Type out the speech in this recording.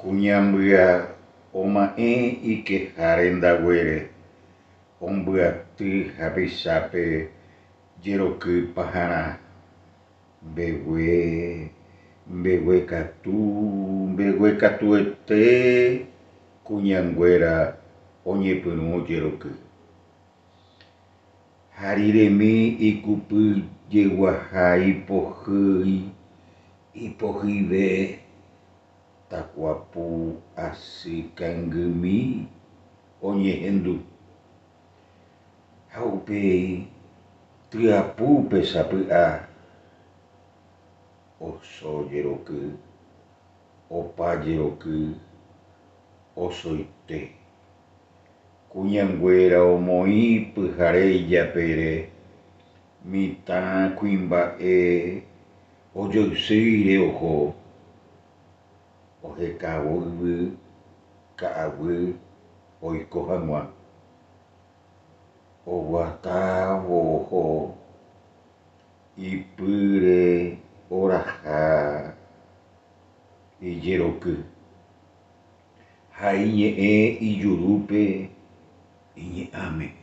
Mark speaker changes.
Speaker 1: Kuñambya oma'ẽ ikeha rendaguére, ombyaty hapichápe jeroky paharã. Mbegue, mbeguekatu, mbeguekatuete kuñanguéra oñepyrũ ojeroky. Ha riremi ikupyjeguaha ipohýi, ipohyive, takuapu asy kangymi oñehendu. Ha upéi tyapúpe sapy'a oso jeroky, opa jeroky, osoite. Kuñanguéra omoĩ pyhare ijapére mitã kuimba'e ojoysýire oho ohekávo yvy ka'aguy oiko hag̃ua. Oguatávo oho ipýre oraha ijeroky. Ha iñe'ẽ ijurúpe iñe'ãme.